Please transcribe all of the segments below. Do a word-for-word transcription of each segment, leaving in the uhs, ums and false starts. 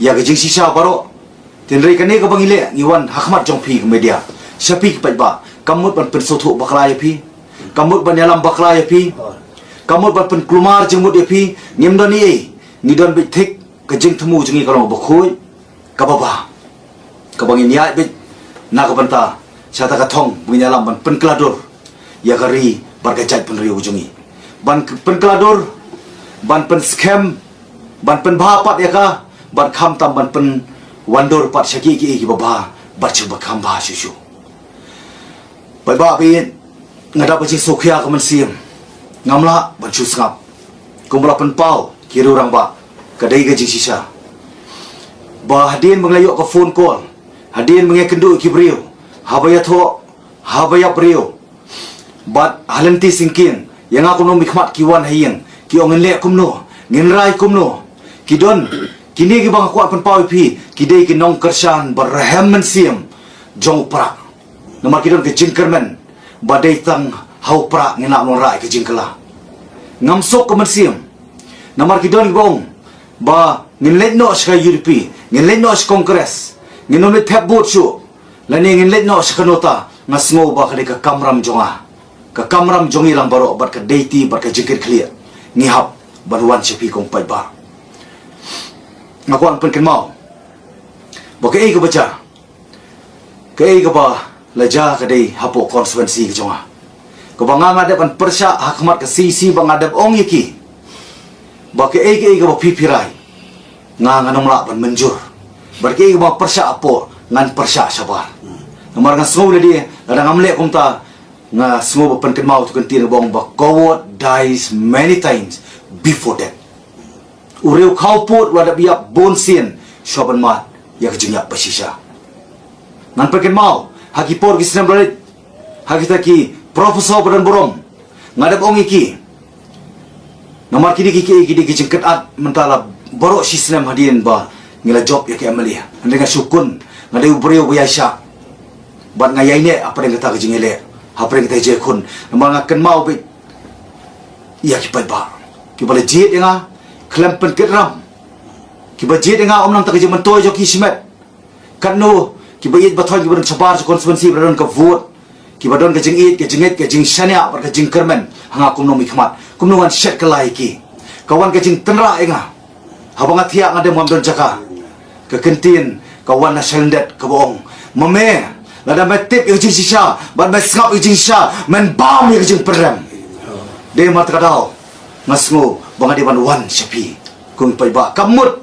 ïa ka jingshisha baroh. Hynrei kane kaba ngi leh, ngi wan ha khmat jong phi ka media, sha phi ki paidbah, kam mut ban pynsngewthuh bakla ïa phi, kam mut ban ïalam bakla ïa phi, kam mut ban pynkulmar jingmut ïa phi. Ngim don ei ei, ngi don beit thik. Ka jingthmu jong ngi ka long ba khuid, kaba bha, kaba ngin ïaid beit na ka bynta sha kata ka thong ba ngin ïalam ban pynkylla dur ïa ka ri bad ka jaitbynriew jong ngi, ban k- pynkylla dur, ban pynskhem, ban pynbha pat ïa ka, bad khamtam ban pynwandur pat sha kiei kiei kiba bha bad sha ba kham bha shuh shuh. Paidbah ba ïeit, nga da ba jingsngewkhia ka mynsiem, ngam lah ban shu sngap. Kumba la pynpaw ki riew rangbah, ka dei ka jingshisha ba hadien ba nga la ïoh ka phone call, hadien ba nga kynduh ki briew, haba ïathoh, haba ïap briew, bad ha lynti syngkien, ïa nga kumno mynkhmat ki wan ha ïing, ki ong ngin leh kumno, ngin rai kumno, ki don kine kiba nga kwah pynpaw ïa phi, ki dei ki nongkyrshan ba rhem mynsiem jong u Prah. Namar ki don ka jingkyrmen ba dei tang ha u Prah ngin lah ban wanrah ïa ka jingkylla. Ngam suk ka mynsiem. Namar ki don kiba ong ba ngin leit noh sha ka U D P, ngin leit noh sha Congress, ngin ym leit thep vote shuh, lane ngin leit noh sha ka NOTA. Nga sngew ba ka dei ka kamram jong nga, ka kamram jong ngi lang baroh, bad ka dei ti bad ka jingkitkhlieh ngi hap ban wan sha phi ko paidbah. Nga kwah pynkynmaw ba kaei kaba jia, kaei kaba la jia ka dei hapoh constituency ka jong nga, kaba nga nga dep ban pyrshah ha khmat ka C E C, ba nga dep ong ïa ki ba kaei kaei kaba phi phi rai, nga ngan ym lah ban mynjur. Bad kaei kaba pyrshah hapoh, ngan pyrshah shabar. Namar nga sngew lade, lada ngam leh kumta, nga sngew ba pynkynmaw tu kyntien ba ong ba coward dies many times before death. U riew khawpud u la dep ïap bun sien shuwa ban mad ïa ka jingïap ba shisha. Ngan pynkynmaw, ha ki por ki snem ba la leit, ha kita ki professor ba don burom, nga dep ong ïa ki, namar kine ki, ki, ki dei ki jingkynad mynta la baroh shi snem hadien ba ngi la jop ïa ka M L A. Hynrei nga shu khun, nga dei u briew ba ïaishah, bad nga ïaineh hapdeng kata ka jingïaleh, hapdeng kata ka jingkhun. Namar nga kynmaw beit ïa ki paidbah kiba la jied ïa nga khlem pynkit ram, kiba jied ïa nga ym nang ta ka jingmyntoi jong ki shimet. Katno kiba ïeit ba thoh, kiba don shabar sha constituency, ba don ka vote, kiba don ka jingïeit, ka jingngeit, ka jingshaniah bad ka jingkyrmen ha nga kumno mynkhmat, kumno ngan shet kylla ïa ki. Ka wan ka jingtynrah ïa nga, haba nga thiah nga dem ngam don jaka. Ka kyntien ka wan na shalyndet kaba ong, ma me, lada me tip ïa ka jingshisha bad me sngap ïa ka jingshisha, men bam ïa ka jingpyrem. Dei namar kata ka daw nga sngew ba nga dei ban wan sha phi ko paidbah. Kam mut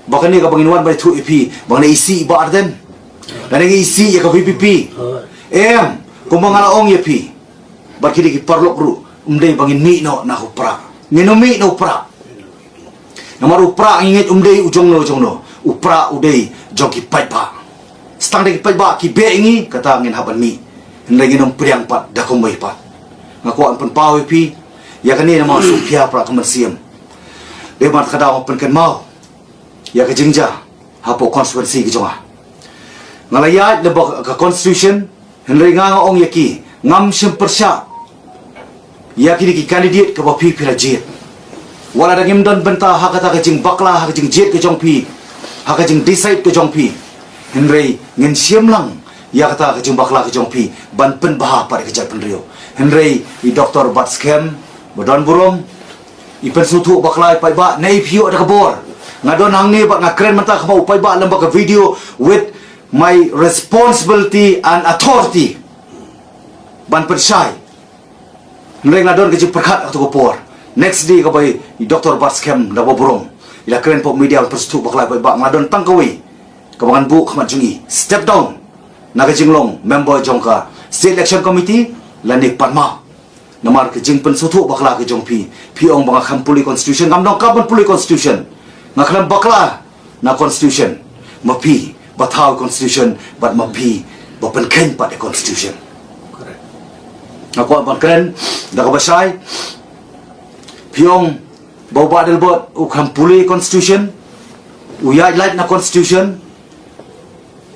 ba kane kaba ngin wan ban ïathuh ïa phi ba nga dang isih ïa i Bah Ardent, nga dang isih ïa ka V P P. Em, kumba nga la ong ïa phi bad kine ki paralok ruh, ym dei ba ngin mih noh na u Prah. Ngin ym mih na u Prah. Namar u Prah ngi ngeit um dei u jong no jong no. U Prah u dei jong ki paidbah. Tang da ki paidbah ki beh ïa ngi, kata ngin hap ban mih. Hynrei ngin ym pdiang pat da kumwei pat. Nga kwah ban pynpaw ïa phi ïa kane namar sngewkhia Prah ka mynsiem. Dei namar kata nga pynkynmaw ïa ka jingjia hapoh constituency ka jong nga. Nga la ïaid lyngba ka constitution, hynrei nga nga ong ïa ki, ngam shym pyrshah ïa kine ki candidate kaba phi phi la jied. Wat la da ngim don bynta ha kata ka jingbakla, ha ka jingjied ka jong phi, ha ka jingdecide ka jong phi, hynrei ngin shim lang ïa kata ka jingbakla ka jong phi ban pynbha pat ïa ka jaitbynriew. Hynrei i Doktor Batskhem ba don burom, i pynsngewthuh bakla ïa i paidbah, ne i phi ïoh da ka bor. Nga don hangne bad nga kren mynta khmat u paidbah lyngba ka video with my responsibility and authority ban pynshai. Hynrei nga don ka jingpyrkhat ha kato ka por. Next day kaba i Doktor Batskhem da ba burom, i la kren hapoh media ban pynsngewthuh bakla ïa i paidbah, nga don tang kawei kaba ngan buh khmat jong i, step down na ka jinglong member jong ka State Election Committee lane pat ma. Namar ka jingpynsngewthuh bakla ka jong phi, phi ong ba nga khlem pule constitution, ngam donkam ban pule constitution. Nga khlem bakla na constitution. Ma phi ba thaw constitution bad ma phi ba pynkheiñ pat ïa constitution. Nga kwah ban kren da kaba shai. Phi ong ba u Bah Adelbert u khlem pule constitution, u ïaid lait na constitution.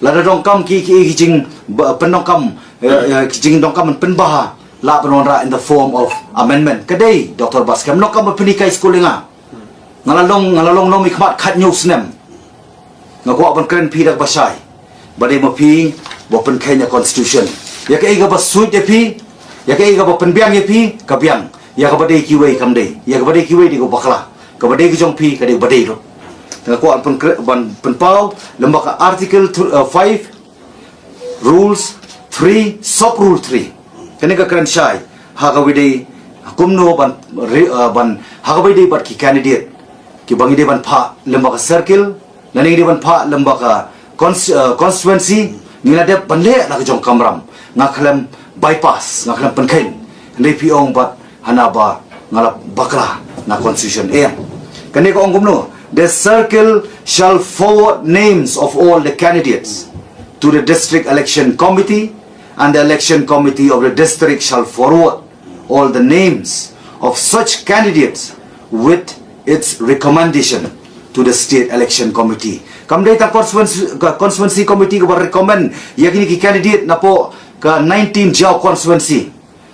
Lada donkam ki, ki, ki jing ba, pyndonkam, eh, eh, ki jingdonkam ban pynbha, lah ban wanrah in the form of amendment. Ka dei Doktor Batskhem, donkam ban pynhikai skul ïa nga. Nga la long, nga la long nongmihkhmat khathynñiew snem. Nga kwah ban kren phi da kaba shai. Ba dei ma phi ba pynkheiñ ïa constitution. Ïa kaei kaba suit ïa phi, ïa kaei kaba pynbiang ïa phi, ka biang. Ïa kaba dei kiwei kam dei. Ïa kaba dei kiwei dei kaba bakla. Kaba dei ka jong phi, ka dei kaba dei ruh. Nga kwah ban pyn, ban pynpaw lem bad ka article th- uh, five, rules three, sub rule three. Kane ka kren shai ha kaba dei kumno ban re, uh, ban ha kaba dei bad ki candidate kiba ngi dei ban phah lem bad ka circle, lane ngi dei ban phah lem bad ka cons, uh, constituency. Ngi la dep ban leh la ka jong kamram. Nga khlem bypass, nga khlem pynkheiñ. Hynrei phi ong bad hana ba nga la bakla na constitution. Eh, kane ka ong kumno? The circle shall forward names of all the candidates to the district election committee, and the election committee of the district shall forward all the names of such candidates with its recommendation to the state election committee. Kam dei tang constituency, ka constituency committee kaba recommend ïa kine ki candidate napoh ka nineteen Jaïaw constituency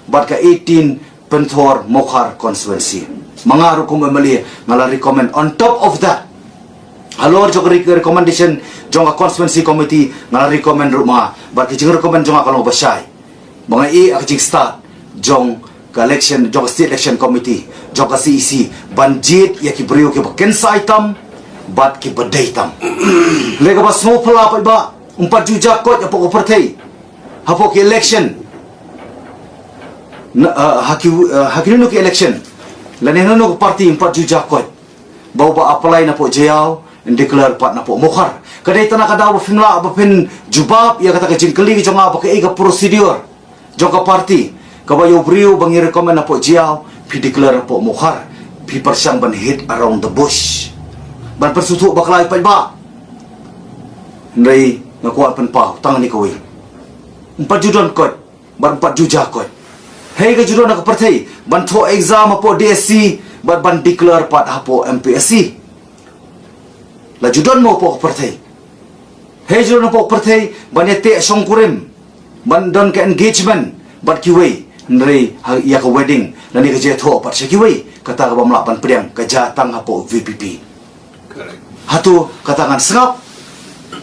bad ka eighteen Pynthor Mawkhar constituency. Ma nga ruh kum M L A nga la recommend. On top of that, halor jong ka re- recommendation jong ka constituency committee, nga la recommend ruh ma nga. Bad ki jingrecommend jong nga ka long ba shai. Ba nga ïohi ïa ka jingstad jong ka election, jong ka state election committee, jong ka C E C, ban jied ïa ki briew kiba kynsai tam bad kiba dei tam. Lei kaba sngewphylla pat ba ym pat ju jia koit hapoh ka pyrthei, hapoh ki election. Na, uh, ha ki, uh, ha kino kino ki election, lane kino kino ki party, ym pat ju jia koit ba uba apply napoh Jaïaw yn declare pat napoh Mawkhar. Ka dei tang na ka daw ba phim lah ba phin jubab ïa kata ka jingkylli ka jong nga ba kaei ka procedure jong ka party kaba ïa u briew ba ngi recommend napoh Jaïaw phi declare napoh Mawkhar. Phi pyrshang ban hit around the bush, ban pynsngewthuh bakla ïa u paidbah. Hynrei nga kwah pynpaw tang kane kawei. Ym pat ju don koit bad ym pat ju jia koit. Hei, ka ju don ha ka pyrthei ban thoh exam hapoh D S C bad ban declare pat hapoh M P S C. La ju don mo hapoh ka pyrthei? Hei, ju don hapoh ka pyrthei ban ïateh shongkurim, ban don ka engagement bad kiwei, hynrei ha ïa ka wedding lane ka jingïathoh pat sha kiwei, kata kaba ym lah ban pdiang, ka jia tang hapoh V P P. Correct. Hato kata ngan sngap?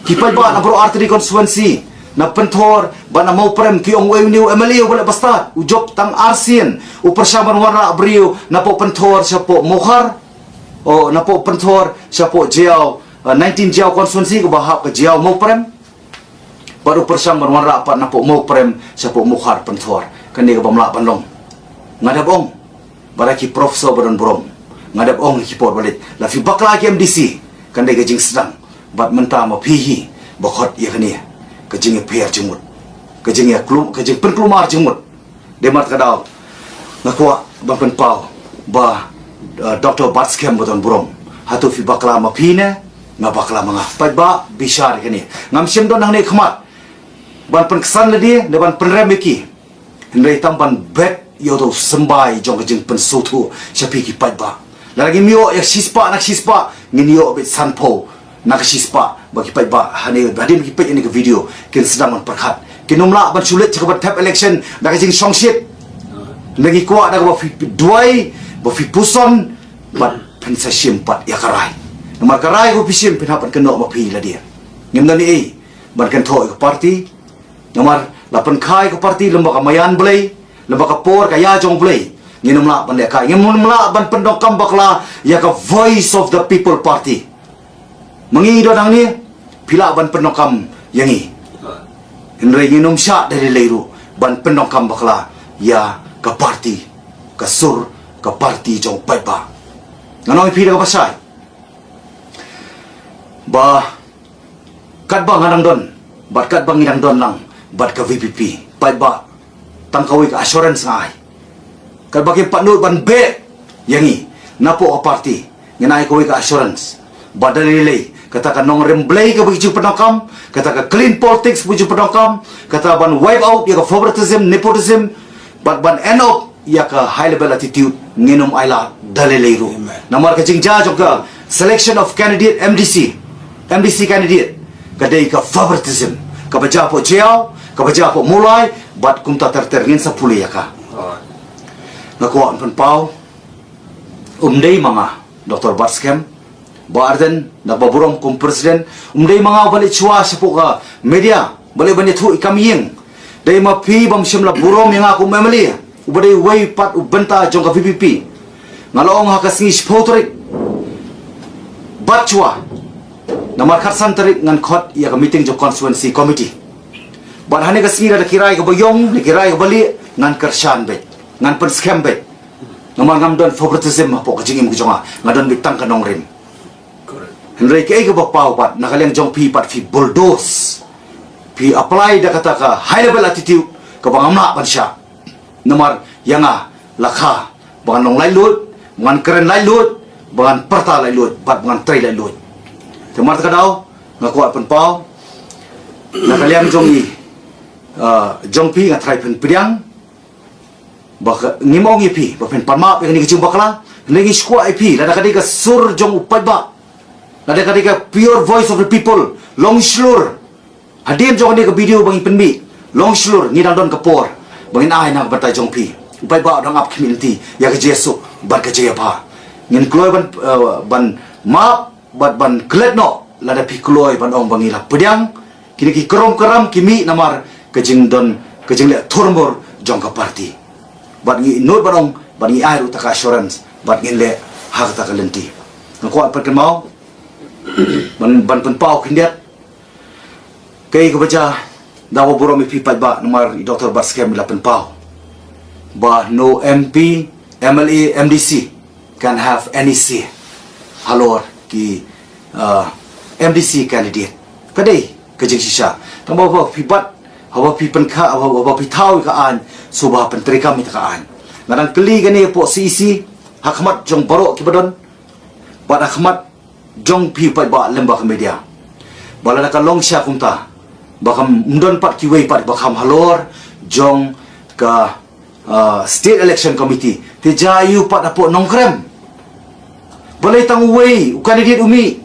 Ki paidbah na baroh artylli constituency, na Pynthor bad na Mawprem, ki ong uei une u M L A uba leh ba stad, u jop tang arsien, u pyrshang ban wanrah briew napoh Pynthor shapoh Mawkhar, o napoh Pynthor shapoh Jaïaw, uh, nineteen Jaïaw constituency kaba hap ka Jaïaw Mawprem. Bad u pyrshang ban wanrah pat napoh Mawprem shapoh Mawkhar Pynthor. Kane kaba ym lah ban long. Nga dep ong, bad ki professor ba don burom, nga dep ong ki por ba leit, la phi bakla ki M D C, kane ka jingsdang. Bad mynta ma phi hi ba khot ïa kane ka jingïapher jingmut, ka jingïaklum, ka jingpynkulmar jingmut. Dei namar kata ka daw nga kwah ban pynpaw ba, uh, Doctor Batskhem ba don burom, hato phi bakla ma phi ne nga bakla ma nga? Paidbah, bishar ïa kane. Ngam shym don hangne khmat ban pynksan lade ne ban pynrem ïa ki, hynrei tang ban bet ïa uto u symbai jong ka jingpynsngewthuh sha phi ki paidbah. Lada ngim ïoh ïa ka shispah na ka shispah, ngin ïoh beit sanphew na ka shispah. Ba ki paidbah hangne, hadien ba ki peit ïa kane ka video, kin sdang ban pyrkhat. Kin ym lah ban shu leit sha kaba thep election da ka jingshongshit. Ngi kwah da kaba phi duwai, ba phi puson, bad phin sa shim pat ïa ka rai. Namar ka rai kaba phi shim phin hap ban kynnoh ma phi lade. Ngim don ei ei ban kynthoh ïa ka party. Namar la pynkha ïa ka party lem bad ka maïan Blei, lem bad ka por ka ïa jong Blei, ngin ym lah ban lehkai, ngin ym lah ban pyndonkam bakla ïa ka Voice of the People Party. Ma ngi don hangne, phi lah ban pyndonkam ïa ngi, hynrei ngin ym shah da lei lei ruh ban pyndonkam bakla ïa ka party, ka sur ka party jong u paidbah. Ngan ong ïa phi da kaba shai ba katba nga dang don bad katba ngi dang don lang bad ka V P P, paidbah, tang kawei ka assurance nga ai. Katba kim pat nud ban beh ïa ngi napoh ka party, ngin ai kawei ka assurance ba da lei lei kata ka nongrim Blei kaba ngi ju pyndonkam, kata ka clean politics ba ngi ju pyndonkam, kata ban wipe out ïa ka favoritism, nepotism, bad ban end up ïa ka high level attitude, ngin ym ailad da lei lei ruh. Amen. Namar ka jingjia jong ka selection of candidate M D C, M D C candidate, ka dei ka favoritism, kaba jia hapoh Jaïaw, kaba jia hapoh Mawlai, bad kumta ter ter, ngin sa pule ïa ka. Alright. Nga kwah ban pynpaw, um dei ma nga, Doctor Batskhem, Bah Ardent, na ba burom kum president, um dei ma nga uba leit shuwa shapoh ka media, ba leit ban ïathuh i kam ïing. Dei ma phi bym shym la burom ïa nga kum M L A, uba dei uwei pat u bynta jong ka V P P. Nga la ong ha ka sngi shiphew tarik, bad shuwa, namar khatsan tarik ngan khot ïa ka meeting jong constituency committee. Bad hane ka sngi da ki rai kaba ïong, da ki rai kaba lieh, ngan kyrshan beit, ngan pynskhem beit. Namar ngam don favoritism hapoh ka jingim ka jong nga, nga don beit tang ka nongrim. Hynrei kaei kaba paw pat, na ka liang jong phi pat phi bulldoze. Phi apply da kata ka high level attitude kaba ngam lah ban shah. Namar ïa nga la kha ba ngan long laitluid, ba ngan kren laitluid, ba ngan pyrta laitluid, bad ba ngan trei laitluid. Te namar kata ka daw, nga kwah pynpaw, na ka liang jong i, ah, jong phi nga tharai phin pdiang, ba ka, ngim ong ïa phi ba phin pan map ïa kane ka jingbakla, hynrei ngi shu kwah ïa phi, lada ka dei ka sur jong u paidbah, lada ka dei ka pure voice of the people, long shlur. Hadien jong kane ka video ba ngi pynmih, long shlur, ngi dang don ka por ba ngin ai na ka bynta jong phi. U paidbah u dang ap khmih lynti ïa ka jingsuk bad ka jingïapha. Ngin kloi ban, eh, ban map bad ban klet noh lada phi kloi ban ong ba ngi la pdiang. Kine ki karom karam ki mih namar ka jingdon, ka jingleh thurmur jong ka party. Bad ngi nud ban ong, bad ngi ai ruh kata ka assurance, bad ngin leh ha kata ka lynti. Nga kwah pat kynmaw ban, ban pynpaw khyndiat. Kaei kaba jia, da ba burom ïa phi paidbah, namar i Doctor Batskhem i la pynpaw ba no M P, M L A, M D C can have any say halor ki, uh, M D C candidate. Ka dei ka jingshisha. Tang ba haba phi bat, haba phi pynkha, haba, haba phi thaw ïa ka aiñ, sngewbha pyntreikam ïa ka aiñ. Nga dang kylli kane hapoh C E C, ha khmat jong baroh kiba don, bad ha khmat jong phi paidbah lem bad ka media. Ba lada ka long shisha kumta, ba kam don pat kiwei pat ba kham halor jong ka, ah, State Election Committee, te jia aïu pat hapoh Nongkrem? Balei tang uwei u candidate u mih?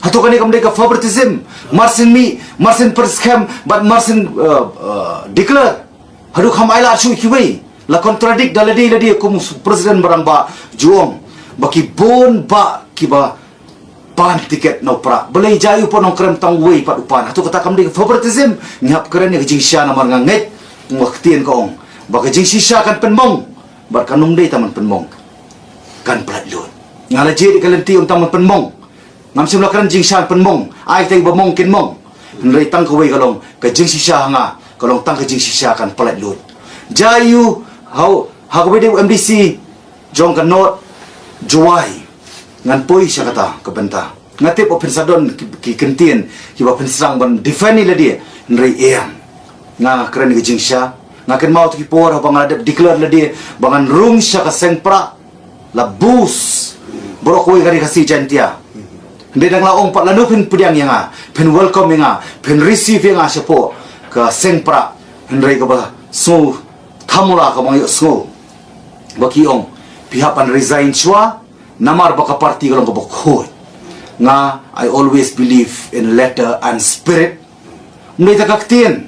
Hato kane kam dei ka favoritism? Marsien mih, marsien pynskhem, bad marsien, ah, ah, declare. Haduh kham ailad shuh ïa kiwei. La contradict da lade lade kum u president ba rangbah ju ong ba ki bun bah kiba pan tiket na u Prah. Balei jia aïu hapoh Nongkrem tang uwei pat u pan? Hato kata kam dei ka favoritism? Ngi hap kren ïa ka jingshisha namar nga ngeit, kum ka ktien ka ong ba ka jingshisha kan pynmong. Bad kan ym dei tang ban pynmong, kan pyllait lut. Nga la jied ïa ka lynti ym tang ban pynmong. Ngam shym la kren jingshisha pynmong, ai kita kiba mong kin mong. Hynrei tang kawei ka long, ka jingshisha ha nga ka long tang ka jingshisha kan pyllait lut. Jia aïu, hau, ha kaba dei u M D C jong ka North Jowai. Ngan poi sha kata ka bynta. Nga tip ba phin sa don ki, ki kyntien kiba phin sdang ban defend ïa lade, hynrei em. Nga kren ka jingshisha. Nga kynmaw tu ki por haba nga la dep declare lade ba ngan rung sha ka seng Prah. La bus. Baroh kawei ka Ri Khasi Jaintia. Hynrei dang la ong pat lano phin pdiang ïa nga, phin welcome ïa nga, phin receive ïa nga shapoh ka seng Prah. Hynrei kaba sngew thamula kaba nga ïohsngew ba ki ong phi hap ban resign shuwa, namar ba ka party ka long kaba khuid. Nga, I always believe in letter and spirit. Ym dei tang ka ktien.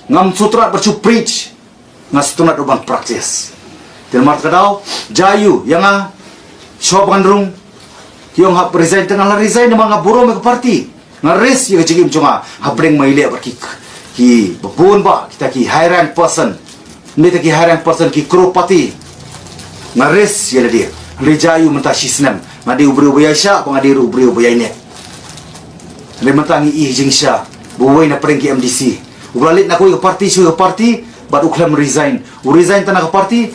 Ngam sngewtynnat ban shu preach. Nga sngewtynnat ruh ban practice. Te namar kata ka daw, jia aïu ïa nga, shuwa ba ngan rung, ki ong hap resign, te nga la resign namar nga burom ïa ka party. Nga risk ïa ka jingim jong nga hapdeng ba ngi leh bad ki, kiba bun bah, kita ki high rank person. Ym dei tang ki high rank person, ki crorepati. Nga risk ïa lade. Hynrei jia aïu mynta shisnem nga dei u briew ba ïaishah, ba nga dei ruh u briew ba ïaineh. Hynrei mynta ngi i jingshisha ba uwei na pdeng ki M D C uba la leit na kawei ka party sha kawei ka party, bad u khlem resign. U resign tang na ka party,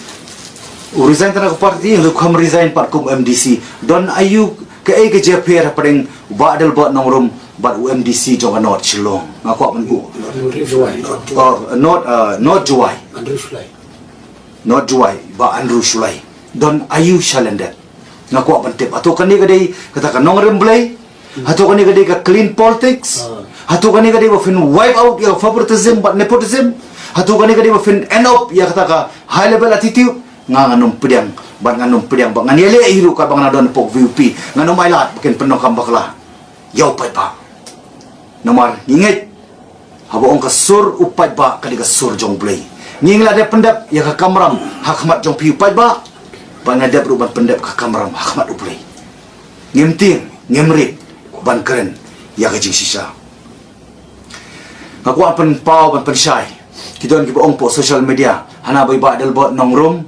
u resign tang na ka party, hynrei u khlem resign pat kum M D C. Don aïu, kaei ka jingïapher hapdeng u Bah Adelbert Nongrum bad u M D C jong ka North Shillong? Nga kwah ban buh. North Jowai. Oh, North, uh, North Jowai. Andrew Shullai. North Jowai, Bah Andrew Shullai. Don aïu shalyndet? Nga kwah ban tip. Hato kane ka dei kata ka nongrim Blei? Hato kane ka dei ka clean politics? Ah. Hato kane ka dei ba phin wipe out ïa ka favoritism bad nepotism? Hato kane ka dei ba phin end up ïa kata ka high level attitude? Nga ngan ym pdiang, bad ngan ym pdiang, bad ngan ïaleh hi ruh katba nga la don hapoh V P. Ngan ym ailad ba kin pyndonkam bakla ïa u paidbah. Namar ngi ngeit, haba ong ka sur u paidbah ka dei ka sur jong u Blei. Ngi la dep pyndep ïa ka kamram ha khmat jong phi u paidbah, bad nga dep ruh ban pyndep ka kamram ha khmat u Blei. Ngim tieng, ngim rit ban kren ïa ka jingshisha. Nga kwah pynpaw ban pynshai. Ki don kiba ong hapoh social media, hana ba i Bah Adelbert Nongrum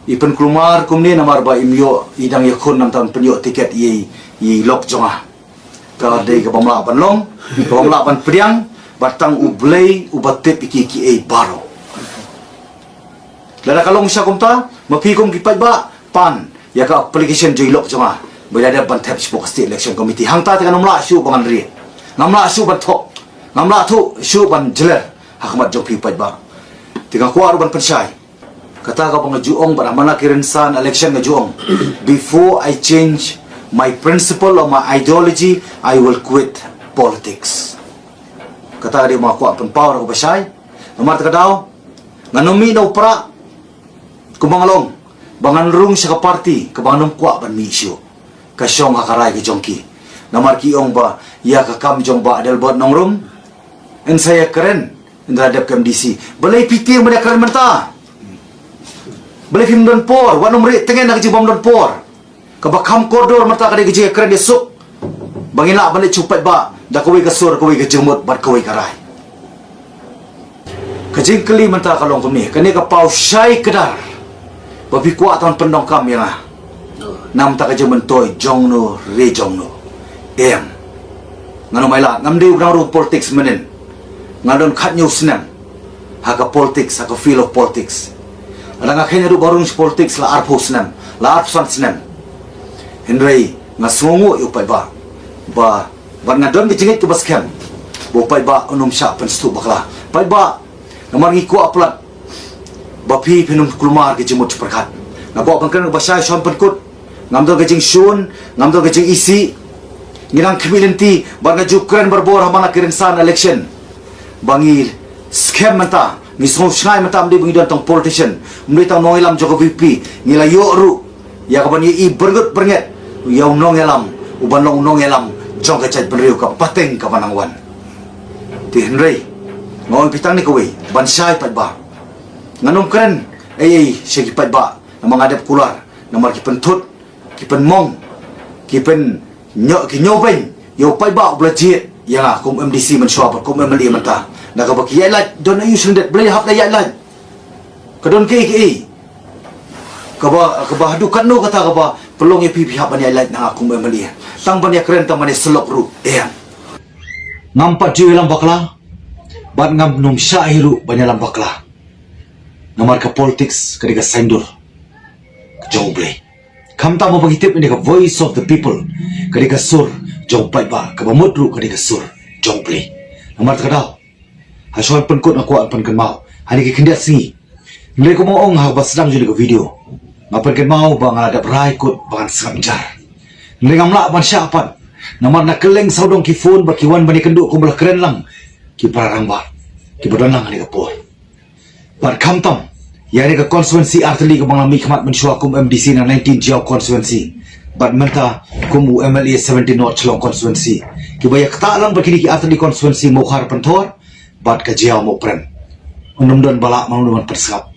i pynkulmar kumne namar ba im ïoh, i dang ïakhun namar ban pynïoh tiket ïa i, ïa i lok jong nga. Ka dei kaba ym lah ban long, kaba ym lah ban pdiang, ba tang U Blei uba tip ïa kiei kiei baroh. Lada ka long shisha kumta, ma phi kum ki paidbah, pan ïa ka application jong i lok jong nga ba ïa dep ban thep shapoh ka State Election Committee. Hangta te ngan ym lah shuh ba ngan ri, ngam lah shuh ban thok, ngam lah shuh ban jler ha khmat jong phi paidbah. Te nga kwah ruh ban pynshai. Kata kaba nga ju ong bad ha man la ki rynsan election nga ju ong, before I change my principle or my ideology, I will quit politics. Kata ka dei ba nga kwah pynpaw ruh kaba shai. Namar kata ka daw, ngan ym mih na u prah kumba nga long ba ngan rung sha ka party kaba ngan ym kwah ban mih shuh. Ka shong ha ka rai ka jong ki. Namar ki ong ba ïa ka kam jong Bah Adelbert Nongrum yn sa ïakren, yn da dep ka MDC. Balei phi tieng ban ïakren mynta? Balei phim don por? Wat nym rieh tngen ha ka jingbym don por. Kaba kham kordor mynta ka dei ka jingïakren ïasuk ba ngin lah ban leit sha u paidbah da kawei ka sur, kawei ka jingmut bad kawei ka rai. Ka jingkylli mynta ka long kumne, kane ka paw shai kdar ba phi kwah tang pyndonkam ïa nga na bynta ka jingmyntoi jong no re jong no. Em, ngan ym ailad, ngam dei u nang rung politics mynnin. Nga don khathynñiew snem ha ka politics, ha ka field of politics. Lada nga kheiñ haduh ba rung sha politics la arphew snem, la arphew san snem. Hynrei nga sngewnguh ïa u paidbah ba, bad nga don ka jingngeit kaba skhem ba u paidbah un ym shah pynstuh bakla. Paidbah, namar ngi kwah palat ba phi phin ym kulmar ka jingmut jingpyrkhat. Nga kwah ban kren kaba shai, shon pynkut. Ngam don ka jingshun, ngam don ka jingisih. Ngi dang khmih lynti bad nga ju kren barabor ha man la ki rynsan election ba ngi skhem mynta, ngi sngew shngaiñ mynta, ym dei ba ngi don tang politician, ym dei tang nongïalam jong ka VPP. Ngi la ïoh ruh ïa kaban ïohi byrngut byrnget ïa u nongïalam uban long u nongïalam jong ka jaitbynriew ka pateng kaba nang wan. Te hynrei nga ong ïa phi tang ne kawei ban shai paidbah. Ngan ym kren ei ei sha ki paidbah namar nga dep kular, namar ki pynthut, ki pynmong, ki pyn, ñiewbeiñ ïa u paidbah uba la jied ïa nga kum MDC mynshuwa bad kum MLA mynta. Da kaba ki ïaid lait, don aiu shu lyndet, balei hap da ïaid lait? Ka don kiei kiei kaba, kaba haduh katno kata kaba pynlong ïa phi phi hap ban ïaid lait na nga kum MLA? Tang ban ïakren, tang ban ïasyllok ruh, em. Ngam pat ju ïalam bakla bad ngam nym shah hi ruh ban ïalam bakla. Namar ka politics ka dei ka saiñdur jong U Blei. Khamtam ba ngi tip ïa ka voice of the people ka dei ka sur jong u paidbah, kaba mut ruh ka dei ka sur jong U Blei. Namar kata ka daw, ha shon pynkut nga kwah pynkynmaw ha kine ki khyndiat sngi. Hynrei kum nga ong ha kaba sdang jong kane ka video, nga pynkynmaw ba nga la dep rai kut ba ngan sngap jar. Hynrei ngam lah ban shah pat namar na kylleng sawdong ki phone ba ki wan ban ïakynduh kumba la kren lang ki para rangbah kiba don lang ha kane ka por. Bad khamtam ïa kane ka constituency artylli kaba nga la mihkhmat mynshuwa kum MDC na nineteen Jaïaw constituency, bad mynta kum u MLA seventeen North Shillong constituency, kiba ïa ktah lang bad kine ki artylli constituency, Mawkhar Pynthor bad ka Jaïaw Mawprem. Un ym don ba lah, un ym don ban pynsngap.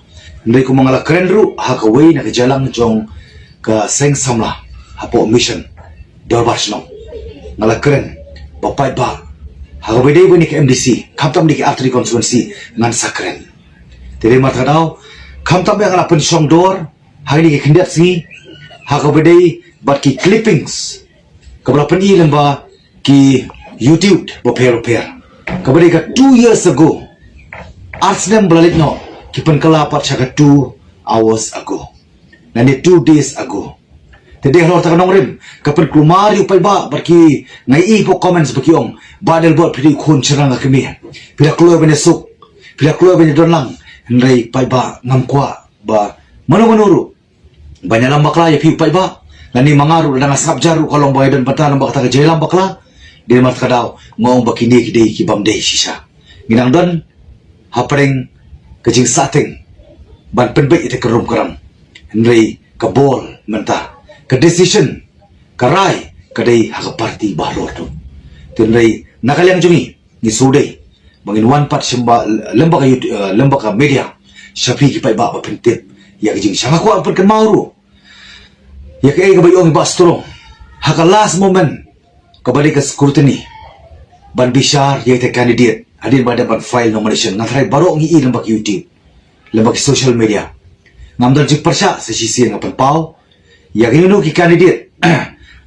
Hynrei kumba nga la kren ruh ha kawei na ka jingïalang jong ka seng samla hapoh Mission Dorbar Shnong, nga la kren ba paidbah, ha kaba dei ba kine ki MDC, khamtam kine ki artylli constituency, ngan sa kren. Te dei namar kata ka daw, khamtam ba nga la pynshong dor ha kine ki khyndiat sngi ha kaba dei bad ki clippings kaba la pyni lyngba ki YouTube bapher bapher, kaba dei ka two years ago. Ar snem ba la leit noh ki pynkylla pat sha ka two hours ago, lane two days ago. Te dei halor kata ka nongrim ka pynkulmar ïa u paidbah bad ki, nga ïohi hapoh comments ba ki ong, Bah Adelbert, phi dei u khun shynrang ka kmie, phi la kloi ban ïasuk, phi la kloi ban ïadon lang. Hynrei paidbah, ngam kwah ba mano mano ruh ban ïalam bakla ïa phi u paidbah, lane ma nga ruh lada nga sngap jar ruh ka long ba nga don bynta namar kata ka jingïalam bakla. Dei namar kata ka daw nga ong ba kine ki dei kibym dei shisha. Ngi dang don hapdeng ka jingsahteng ban pynbeit ïa ka rum ka ram. Hynrei ka bol mynta, ka decision, ka rai ka dei ha ka party bahalor tu. Te hynrei na ka liang jong ngi, ngi shu dei ba ngin wan pat sha ba, lem bad ka youth, eh, lem bad ka media, sha phi ki paidbah ba phin tip ïa ka jing, sha nga kwah pynkynmaw ruh ïa kaei kaba ong i Bah Strong. Ha ka last moment, kaba dei ka scrutiny ban bishar ïa ita i candidate hadien ba dep ban file nomination, nga tharai baroh ngi i lyngba ki YouTube, lyngba ki social media. Ngam don jingpyrshah, sa shisien nga pynpaw ïa kino kino ki candidate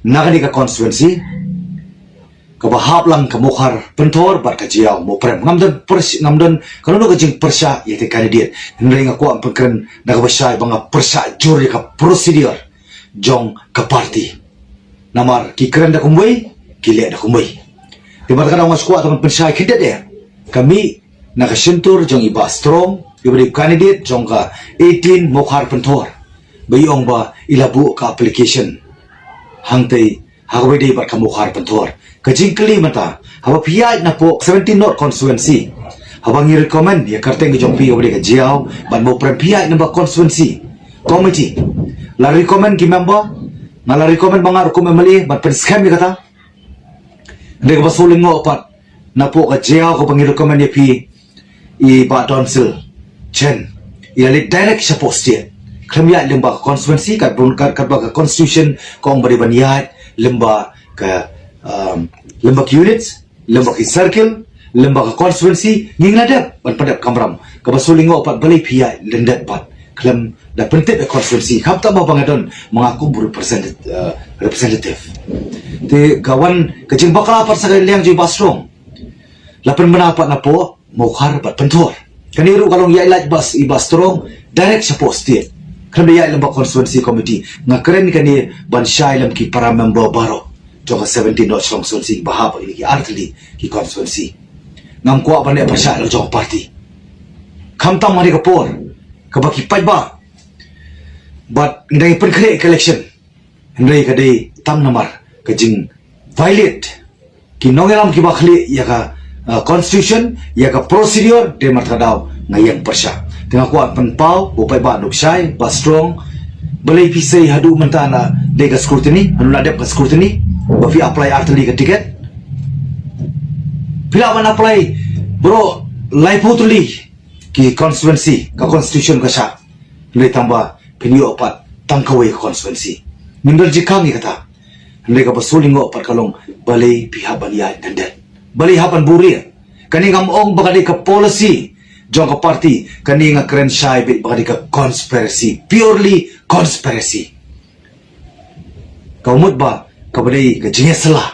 na kane ka constituency kaba hap lang ka Mawkhar Pynthor bad ka Jaïaw Mawprem. Ngam don pyrsh-, ngam don kano kano ka jingpyrshah ïa ita i candidate. Hynrei nga kwah pynkren da kaba shai ba nga pyrshah jur ïa ka procedure jong ka party. Namar ki kren da kumwei, ki leh da kumwei. Te bad ka dang nga kwah tang pynshai khyndiat ïa ka mih na ka shyntur jong i Bah Strong, iba dei u candidate jong ka eighteen Mawkhar Pynthor, ba i ong ba i la buh ka application hangtei ha kaba dei bad ka Mawkhar Pynthor. Ka jingkylli mynta, haba phi ïaid napoh seventeen North constituency, haba ngi recommend ïa ka kyrteng ka jong phi kaba dei ka Jaïaw bad Mawprem, phi ïaid lyngba constituency committee, la recommend ki member, nga la recommend ba nga ruh kum MLA ban pynskhem ïa kata. Hynrei kaba shu lyngngoh pat, napoh ka Jaïaw kaba ngi recommend ïa phi, i Bah Donsil Chen, i la leit direct shapoh state. Khlem ïaid lyngba ka constituency, kat bun, kat, katba ka constitution ka ong ba dei ban ïaid lyngba ka, um, lyngba ki units, lyngba ki circle, lyngba ka constituency, ngi la dep ban pyndep kamram. Kaba shu lyngngoh pat balei phi ïaid lyndet pat khlem da pyntip ïa ka constituency. Khamtam ba nga don ma nga kum u represent-, uh, representative. Te ka wan ka jingbakla pat sa ka liang jong i Bah Strong. La pynbna pat napoh Mawkhar bad Pynthor. Kane ruh ka long ïaid lait bas i Bah Strong direct shapoh state, khlem da ïaid lyngba constituency committee. Nga kren kane ban shai lem ki para member baroh jong ka seventeen North constituency ba hap ïa kine ki artylli ki constituency. Ngam kwah ban leh pyrshah la jong ka party. Khamtam ha kane ka por kaba ki paidbah bad ngi dang pynkhreh ka election. Hynrei ka dei tang namar ka jing violate ki nongïalam kiba khlieh ïa ka, uh, constitution, ïa ka procedure, te namar kata ka daw nga ïeng pyrshah. Te nga kwah pynpaw ba u paidbah un shai, Bah Strong, balei phi sei haduh mynta na dei ka scrutiny, hanu na dep ka scrutiny, ba phi apply artylli ka ticket. Phi lah ban apply baroh laiphew tylli ki constituency, ka constitution ka shah. Hynrei tang ba phin ïoh pat tang kawei ka constituency. Ngim don jingkhang ïa kata. Hynrei kaba shu lyngngoh pat ka long balei phi hap ban ïaid lyndet. Balei hap ban buhrieh. Kane ngam ong ba ka dei ka policy jong ka party. Kane nga kren shai beit ba ka dei ka conspiracy. Purely conspiracy. Ka mut ba kaba dei ka jingïasylla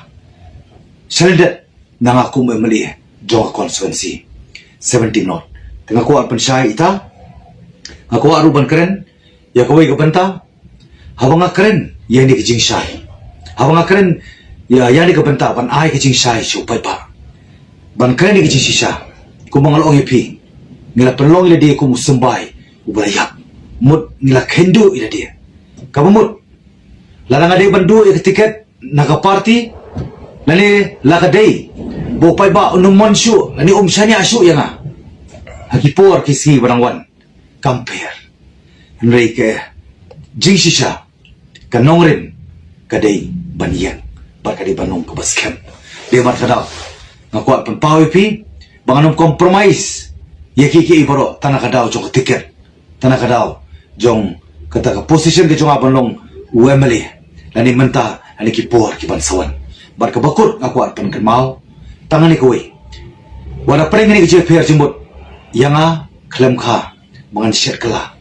sha lyndet na nga kum u MLA jong ka constituency seventeen North. Te nga kwah pynshai ita, nga kwah ruh ban kren ïa kawei ka bynta, haba nga kren ïa kane ka jingshai, haba nga kren ïa, ïa kane ka bynta ban ai ka jingshai sha u paidbah, ban kren ïa ka jingshisha. Kumba nga la ong ïa phi, ngi la pynlong ïa lade kum u symbai uba la ïap. Mut ngi la kheiñ duh ïa lade. Kaba mut, lada nga dei ban duh ïa ka ticket na ka party, lane la ka dei ba u paidbah un ym mon shuh lane um shaniah shuh ïa nga ha ki por ki sngi ba dang wan, kam pher. Hynrei ka jingshisha, ka nongrim ka dei ban ïeng bad ka dei ban long kaba skhem. Dei namar kata ka daw nga kwah pynpaw ïa phi ba ngan ym compromise ïa kiei kiei baroh tang na ka daw jong ka ticket, tang na ka daw jong kata ka position ka jong nga ban long u MLA, lane mynta lane ki por ki ban sa wan. Bad kaba kut nga kwah pynkynmaw tang kane kawei. Wat la pyrshah kane ka jingpher jingmut ïa nga, khlem kha ba ngan shet kylla.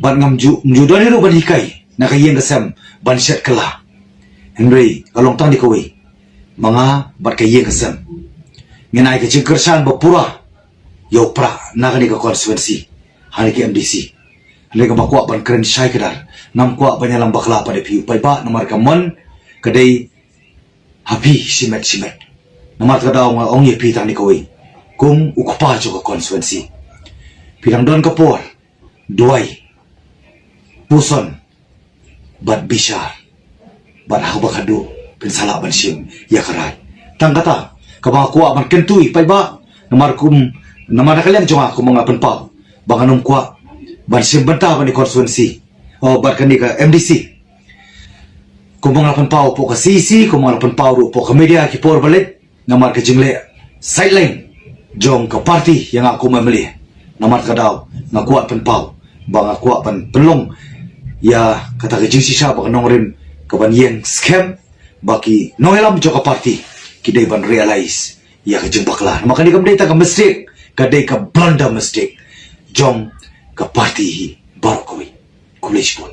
Bad ngam ju, ngam ju don hi ruh ban hikai na ka ïing ka sem ban shet kylla. Hynrei ka long tang kane kawei, ma nga bad ka ïing ka sem ngin ai ka jingkyrshan ba pura ïa u prah na kane ka constituency ha kane ka MDC. Hynrei kaba kwah ban kren shai kdar, ngam kwah ban ïalam bakla pat ïa phi u paidbah, namar ka mon ka dei ha phi shimet shimet. Namar kata ka daw nga ong ïa phi tang kane kawei, kum u kpa jong ka constituency, phi dang don ka por duwai, puson bad bishar, bad ha kaba khatduh phin sa lah ban shim ïa ka rai. Tang kata kaba nga kwah ban kyntu ïa u paidbah, namar kum, namar na ka liang jong nga kum nga pynpaw ba ngan ym kwah ban shim bynta bad kane ka constituency, oh, bad kane ka MDC. Kumba nga la pynpaw hapoh ka CEC, kumba nga la pynpaw ruh hapoh ka media ki por ba leit, namar ka jingleh sideline jong ka party ïa nga kum u MLA. Namar kata ka daw nga kwah pynpaw ba nga kwah ban pynlong ïa kata ka jingshisha ba ka nongrim Ka ban ïeng skhem ba ki nongïalam jong ka party ki dei ban realize ïa ka jingbakla. Namar ka dei kam dei ta ka mistake, ka dei ka blunder mistake jong ka party hi baroh kawei. Khublei shibun.